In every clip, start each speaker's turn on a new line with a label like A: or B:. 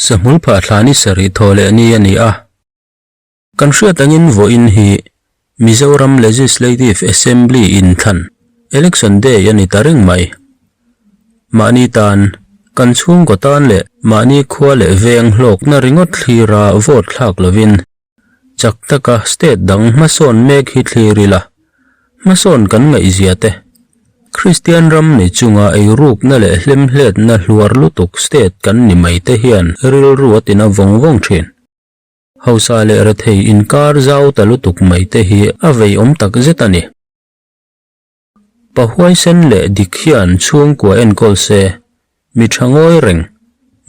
A: Sahmul phah thla ni sarih thaw leh ni a ni a. Kan hriat angin vawiin hi Mizoram Legislative Assembly inthlan, Election Day, a ni ta reng mai. Mahni tan, kan chhungkaw tan leh mahni khua leh veng hlawkna ringawt thlira vote thlak lovin Chak taka state dang hmasawn mek hi thlir ila, hmasawn kan ngaihzia te, Kristian ram ni chunga eirukna leh hlemhletna hluar lutuk state kan ni mai te hian rilru a tina vawng vawng thin. Hausa leh rethei inkar zau ta lutuk mai te hi a veiawm tak zet a ni. Pa huaisen leh dik hian chhungkua enkawl se, mi tha ngawi reng,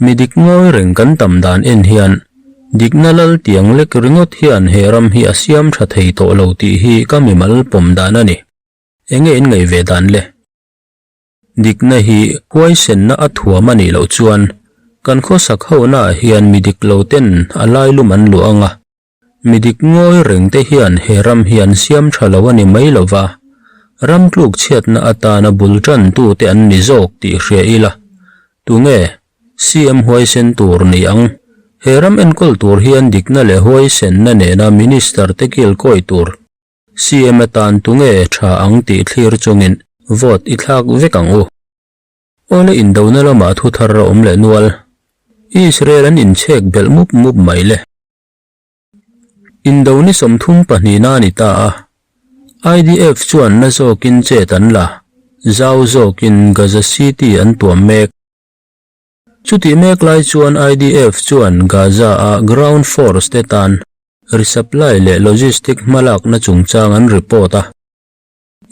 A: mi dik ngawi reng kan tam dan en hian dikna lal tiang lek ringawt hian he ram hi a siam tha thei tawh lo tih hi ka mimal pawm dan a ni. Enge in ngaih ve dan le? Dikna hi huaisenna a thuam a nih loh chuan kan khawsak honaah hian mi dik lo ten a lailum an luah ang a, Mi dik ngawi reng te hian he ram hi an siam tha lo a ni mai lo va, ram tluk chhiatna atana bul tan tu te an ni zawk tih hria ila, tunge CM huaisen tur ni ang? He ram enkawl tur hian dikna leh huaisenna nena Minister te kilkawi tur CM atan tunge tha ang tih thlir chungin vote i thlak vek ang u. Awle indona lamah thu thar a awm leh nual. Israel an inchhek belh mup mup mai le. Indo ni 32 a ni ta a, IDF chuan na zawkin chet an la, zau zawkin Gaza City an tuam mek. Chutih mek lai chuan IDF chuan Gaza-a ground force te tan resupply leh logistic hmalakna chungchang an report a.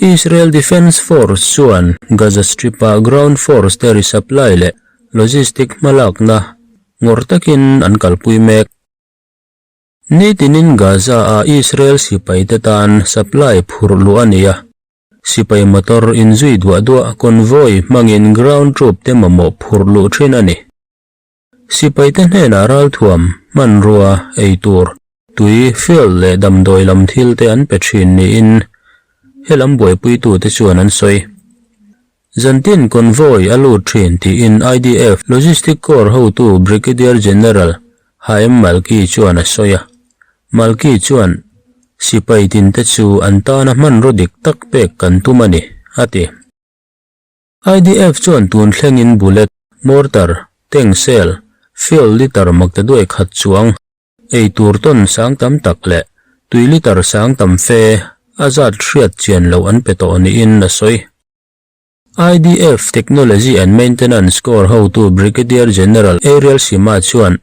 A: Israel Defense Force chuan Gaza Strip-a ground force te resupply leh logistic hmalakna ngawrh takin an kalpui mek. Nitinin Gaza-a Israel sipaite tan supply phurh luh a ni a, sipai motor inzui duah duah convoy hmangin ground troop te mamawh phurh luh thin a ni. Sipaite hnenah ralthuam, hmanrua, eitur, tui, fuel leh damdawi lam thil te an pe thin niin helam buaipuitute chuan an sawi. Zantin convoy a lut thin tiin IDF Logistic Corps hotu Brigadier General Haim Malki chuan a sawi a. Malki chuan, Sipai tinte chu an tana hmanraw dik tak pek kan tum a ni, a ti. IDF chuan tun thlengin bullet, mortar, tank shell, fuel litre maktaduai khat chuang, ei tur tawn sang tam tak leh tui litre sang tam fe a zat hriat chian loh an pe tawh niin a sawi. IDF Technology and Maintenance Corps hotu Brigadier General Ariel Shima chuan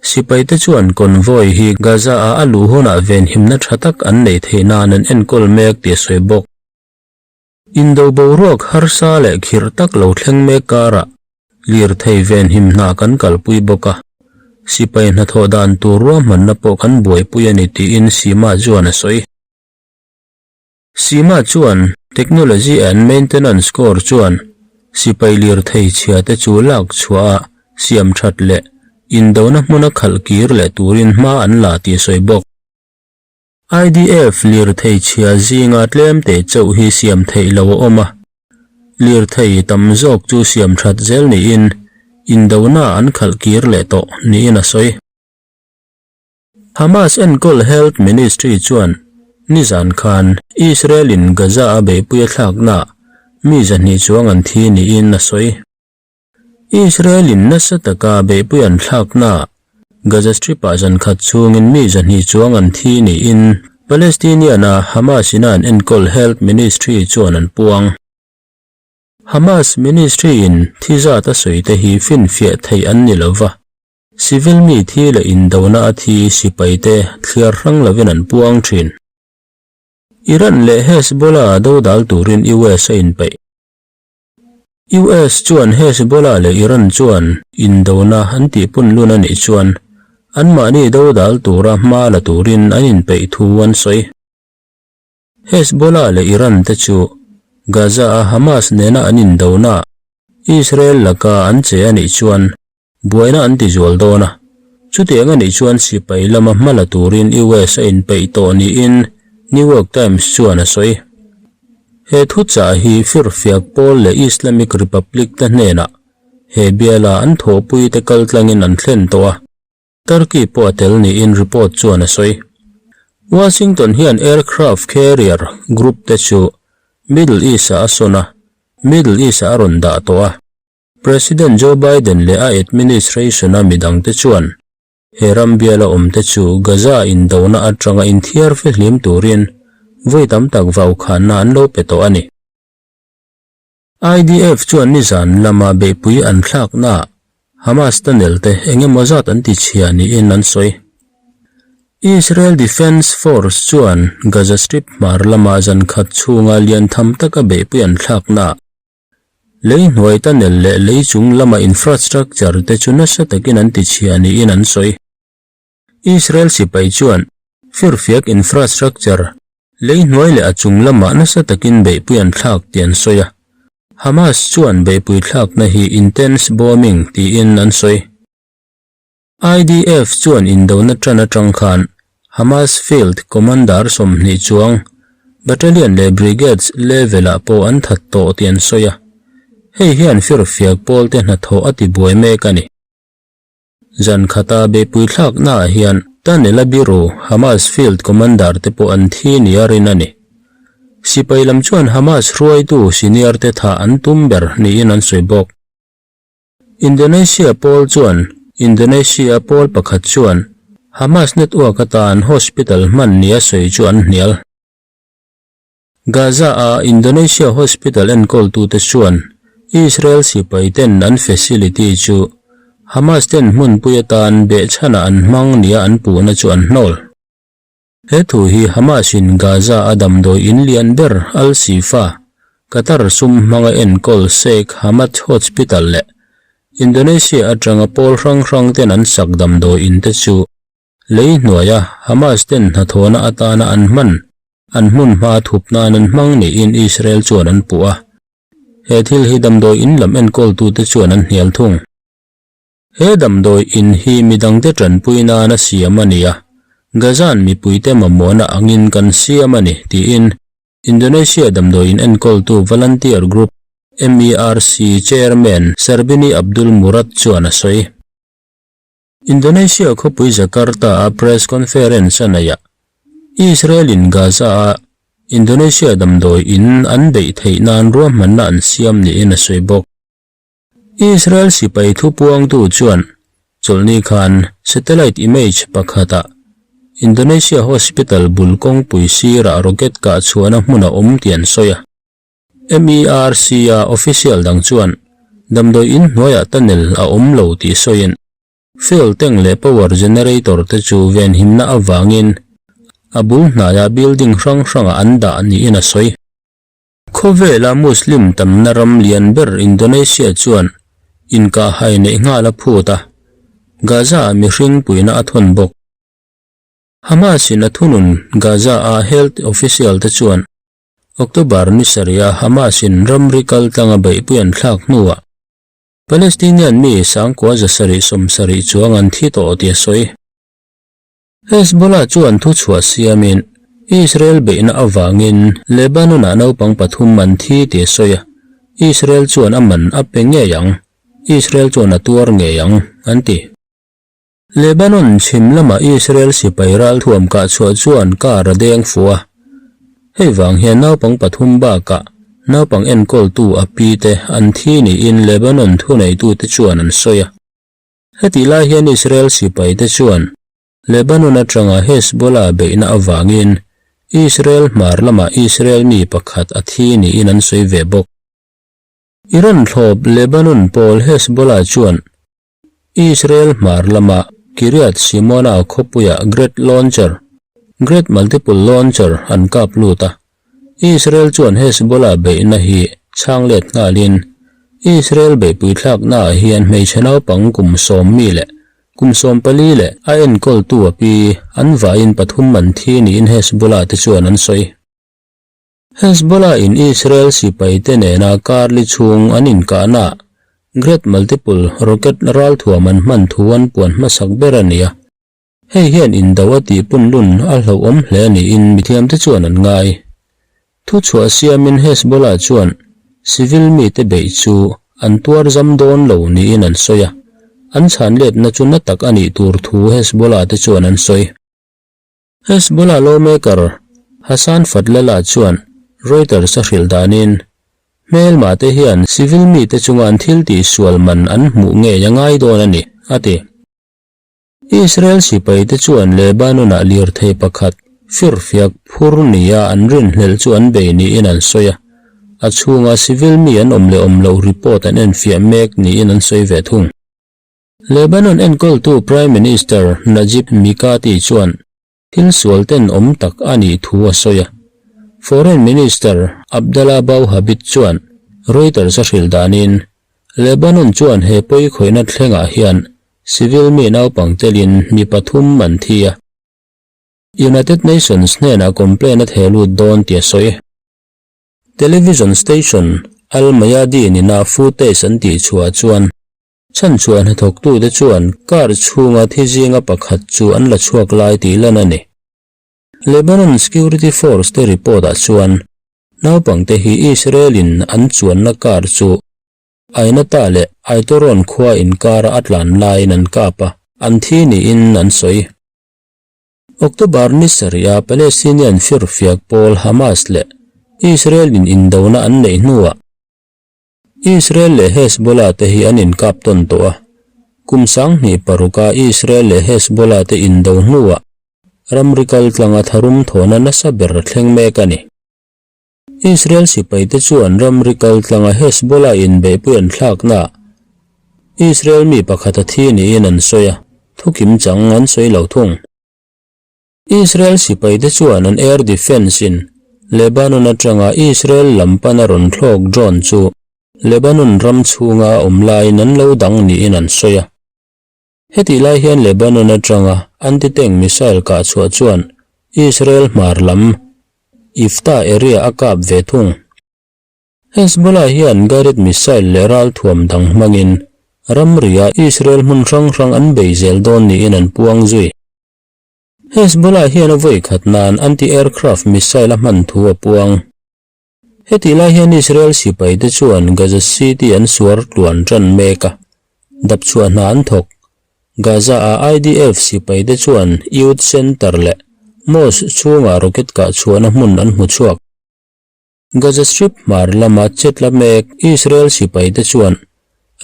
A: sipaite chuan convoy hi Gaza-a a luh hunah venhimna tha tak an neih theih nan an enkawl mek tih a sawi bawk. Indo boruak harsa leh khirh tak lo thleng mek karah lirthei venhim hna kan kalpui bawk a, sipai hnathawh dan tur ruahmanna pawh kan buaipui a ni tiin Sima chuan a sawi. Sima chuan Technology and Maintenance Corps chuan sipai lirthei chhia te chu lak chhuah a siam that leh indona hmuna khalh kir leh turin hma an la tih a sawi bawk. IDF lirthei chhia zinga tlem teh chauh hi siam theih lo a awm a, lirthei tam zawk chu siam that zel niin indona an khalh kir leh tawh niin a sawi. Hamas enkawl Health Ministry chuan nizan khan Israel-in Gaza-a beihpui a thlaknaah mi 200 chuang an thi niin a sawi. Israel-in nasa taka beihpui an thlaknaah Gaza Strip-ah zan khat chhungin mi 200 chuang an thi niin Palestinian-a Hamas-in a an enkawl Health Ministry chuan an puang. Hamas Ministry-in thi zat a sawi te hi finfiah theih an ni lo va, civil mi thi leh indona a thi sipaite thliar hrang lovin an puang thin. Iran leh Hezbollah dodal turin US a inpeih. US chuan Hezbollah leh Iran chuan indona an tih punlun a nih chuan anmahni dodal tura hma la turin an inpeih thu an sawi. Hezbollah leh Iran te chu Gaza-a Hamas nena an indona Israel laka an che a nih chuan Buaina an ti zual dawn a, chutiang a nih chuan sipai lama hma la turin US a inpeih tawh niin New York Times chuan a sawi. He thuchah hi firfiak pawl leh Islamic Republic te hnenah He biala an thawhpuite kaltlangin an thlen tawh a, Turkey pawh a tel niin report chuan a sawi. Washington hian aircraft carrier group te chu Middle East-ah a sawn a, Middle East-ah a rawn dah tawh a. President Joe Biden leh a administration-a midangte chuan he ram biala awmte chu Gaza indona atanga inthiar fihlim turin vawi tam tak vaukhanna an lo pe tawh a ni. IDF chuan nizan lama beihpui an thlaknaah Hamas tunnel te eng emaw zat an ti chhia niin an sawi. Israel Defense Force chuan Gaza Strip hmar lama zan khat chhunga lian tham taka beihpui an thlaknaah lei hnuai tunnel leh lei chung lama infrastructure te chu nasa takin an ti chhia niin an sawi. Israel sipai chuan firfiak infrastructure Lei hnuai leh a chung lamah nasa takin beihpui an thlak tih an sawi a, Hamas chuan beihpui thlakna hi intense bombing tiin an sawi. IDF chuan indona tan atang khan Hamas field commander 20 chuang battalion leh brigades level-ah pawh an that tawh tih an sawi a, hei hian firfiak pawlte hnathawh a tibuai mek a ni. Zan khata beihpui thlaknaah hian Tunnel-a biru Hamas field commander te pawh an thi nia rin a ni. Sipai lam chuan Hamas hruaitu senior te thah an tum ber niin an sawi bawk. Indonesia pawl chuan Indonesia pawl pakhat chuan Hamas network atan hospital hman nia sawi chu an hnial. Gaza-a Indonesia hospital enkawltute chuan Israel sipaiten an facility chu Hamas ten hmunpui atan behchhanah an hmang nia an puhna chu an hnawl. He thu hi Hamas-in Gaza-a damdawi in lian ber Al-Shifa, Qatar sum hmanga enkawl Sheikh Hamad Hospital leh Indonesia atanga pawl hrang hrang ten an sak damdawi in te chu lei hnuaia Hamas ten hnathawhna atana an hman An hmun hma thup nan an hmang niin Israel chuan an puh a, he thil hi damdawi in lam enkawltute chuan an hnial thung. He damdawi in hi midangte tanpui nana siam a ni a, Gazan mipuite mamawhna angin kan siam a ni, tiin Indonesia damdawi in enkawltu volunteer group MERC chairman Sarbini Abdul Murad chuan a sawi. Indonesia khawpui Jakarta-a press conference a neihah Israel-in Gaza-a Indonesia damdawi in an beih theih nan ruahmanna an siam niin a sawi bawk. Israel sipai thupuangtu chuan chawlhni khan satellite image pakhatah Indonesia hospital bul kawngpui sirah rocket kah chhuahna hmun a awm tih an sawi a. MERC-a official dang chuan damdawi in hnuaiah tunnel a awm lo tih sawiin fuel tank leh power generator te chu venhimna avangin a bul hnaiah building hrang hrangah an dah niin a sawi. Khawvela Muslim tamna ram lian ber Indonesia chuan inkahhai neih nghal a phut a, Gaza-ah mihring puihna a thawn bawk. Hamas-in a thunun Gaza-a health official te chuan October ni sarih-a Hamas-in ramri kaltlanga beihpui an thlak hnuah Palestinian mi sangkua 770 chuang an thi tawh tih a sawi. Hezbollah chuan thuchhuah siamin Israel beihna avangin Lebanon-ah naupang pathum an thi tih a sawi a, Israel chuan a man a pe ngei ang, Israel chuan a tuar ngei ang, an ti. Lebanon chhim lama Israel sipai ralthuam kah chhuah chuan car a deng fuh a. Hei vang hian naupang pathum bakah naupang enkawltu a pi te an thi niin Lebanon thuneitute chuan an sawi a. Hetih lai hian Israel sipai te chuan Lebanon atanga Hezbollah beihna avangin Israel hmar lamah Israel mi pakhat a thi niin an sawi ve bawk. Iran thlawp Lebanon pawl Hezbollah chuan Israel hmar lama Kiryat Shimona khawpuiah Great Launcher, Great Multiple Launcher, an kap lut a. Israel chuan Hezbollah beihna hi chhang let nghalin Israel beihpui thlaknaah hian hmeichhe naupang kum 10 mi leh kum 14 leh a enkawltu a pi an vaiin pathum an thi niin Hezbollah te chuan an sawi. Hezbollah in Israel sipaite nena kar li chhung an inkahnaah Great Multiple Rocket ralthuam an hman thu an puan hmasak ber a ni a. Hei hian indo a tih punlun a hlauhawm hle niin mithiamte chuan an ngai. Thuchhuah siamin Hezbollah chuan civil mite beih chu an tuar zam dawn lo niin an sawi a, an chhan letna chu na tak a nih tur thu Hezbollah te chuan an sawi. Hezbollah lawmaker Hassan Fadlallah chuan Reuters a hrilh danin, Hmelma te hian civil mite chunga an thil tihsual man an hmuh ngei a ngai dawn a ni, a ti. Israel sipaite chuan Lebanon-ah lirthei pakhat firfiak phur nia an rinhlelh chu an bei niin an sawi a, a chhungah civil mi an awm leh awm loh report an enfiah mek niin an sawi ve thung. Lebanon enkawltu Prime Minister Najib Mikati chuan thil sual ten awm tak a nih thu a sawi a. Foreign Minister Abdallah Bouhabib chuan Reuters a hrilh danin Lebanon chuan he pawi khawihna thlengah hian civil mi naupang telin mi pathum an thi a, United Nations hnenah complaint a theh lut dawn tih a sawi. Television station Al Mayadeen ina footage an tih chhuah chuan chhanchhuah hnathawktute chuan car chhunga thi zinga pakhat chu an la chhuak lai tih lan a ni. Lebanon Security Force te report ah chuan naupangte hi Israel in an chuanna car chu Ainata leh Aitoron khua inkara a tlan laiin an kap a, an thi niin an sawi. October ni sarih a Palestinian firfiak pawl Hamas leh Israel in indona an neih hnuah Israel leh Hezbollah te hi an inkap tawn tawh a, kum 2006 a Israel leh Hezbollah te indo hnuah ramri kaltlanga tharum thawhna nasa ber thleng mek a ni. Israel sipaite chuan ramri kaltlanga Hezbollah inbeihpui an thlaknaah Israel mi pakhat a thi niin an sawi a, thu kimchang an sawi lo thung. Israel sipaite chuan an air defence-in Lebanon atanga Israel lam pana rawn thlawk drone chu Lebanon ram chhunga a awm laiin an lo dang niin an sawi a. Hetih lai hian Lebanon atanga anti-tank missile kah chhuah chuan Israel hmar lam Ifta area a kap ve thung. Hezbollah hian guided missile leh ralthuam dang hmangin ramria Israel hmun hrang hrang an bei zel dawn niin an puang zui. Hezbollah hian a vawi khat nan anti-aircraft missile a hman thu a puang. Hetih lai hian Israel sipaite chuan Gaza City an suar tluan tan mek a, dapchhuah hna an thawk. Gaza-a IDF sipaite chuan Youth Center leh Mosque chhungah rocket kah chhuahna hmun an hmu chhuak. Gaza Strip hmar lama chetla mek Israel sipaite chuan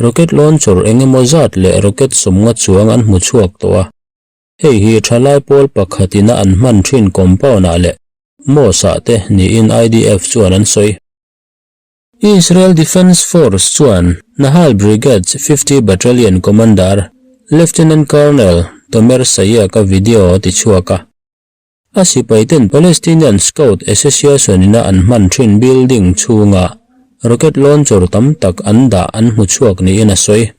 A: rocket launcher eng emaw zat leh rocket sawmnga chuang an hmu chhuak tawh a. Hei hi thalai pawl pakhatina an hman thin compound-ah leh mosque-ah te niin IDF chuan an sawi. Israel Defense Force chuan Nahal Brigade's 50 Battalion Commander Lieutenant Colonel Tomer Sayek-a video a ti chhuak a. A sipaiten Palestinian Scout Association-ina an hman thin building chhunga rocket launcher tam tak an dah an hmu chhuak niin a sawi.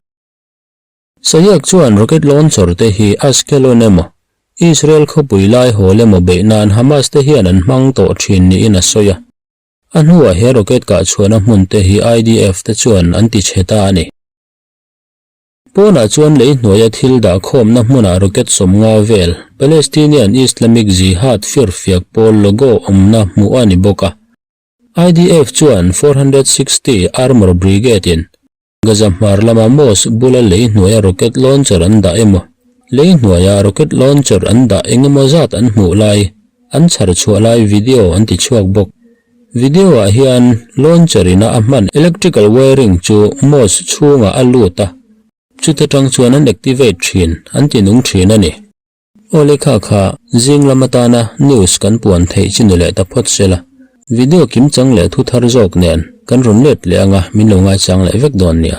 A: Sayek chuan rocket launcher te hi Ashkelon emaw, Israel khawpui lai hawl emaw beih nan Hamas te hian an hmang tawh thin niin a sawi a. A hnuah he rocket kah chhuahna hmun te hi IDF te chuan an ti chhe ta a ni. Pawnah chuan lei hnuaia thil dah khawmna hmunah rocket 50 vel Palestinian Islamic Jihad firfiak pawl logo awmna hmuh a ni bawk a. IDF chuan 460 Armor Brigade-in Gaza hmar lama mosque bula lei hnuaia rocket launcher an dah emaw, lei hnuaia rocket launcher an dah eng emaw zat an hmuh lai, an chhar chhuah lai video an ti chhuak bawk. Video ah hian launcher ina a hman electrical wiring chu mosque chhungah a lut a, chuta tang chuan an activate thin, an ti nung thin a ni. Aw lekha kha zing lam atana news kan puan theih chi ni leh ta phawt se la, video kimchang leh thu thar zawk nen kan rawn let leh anga min lo ngaichang leh vek dawn nia.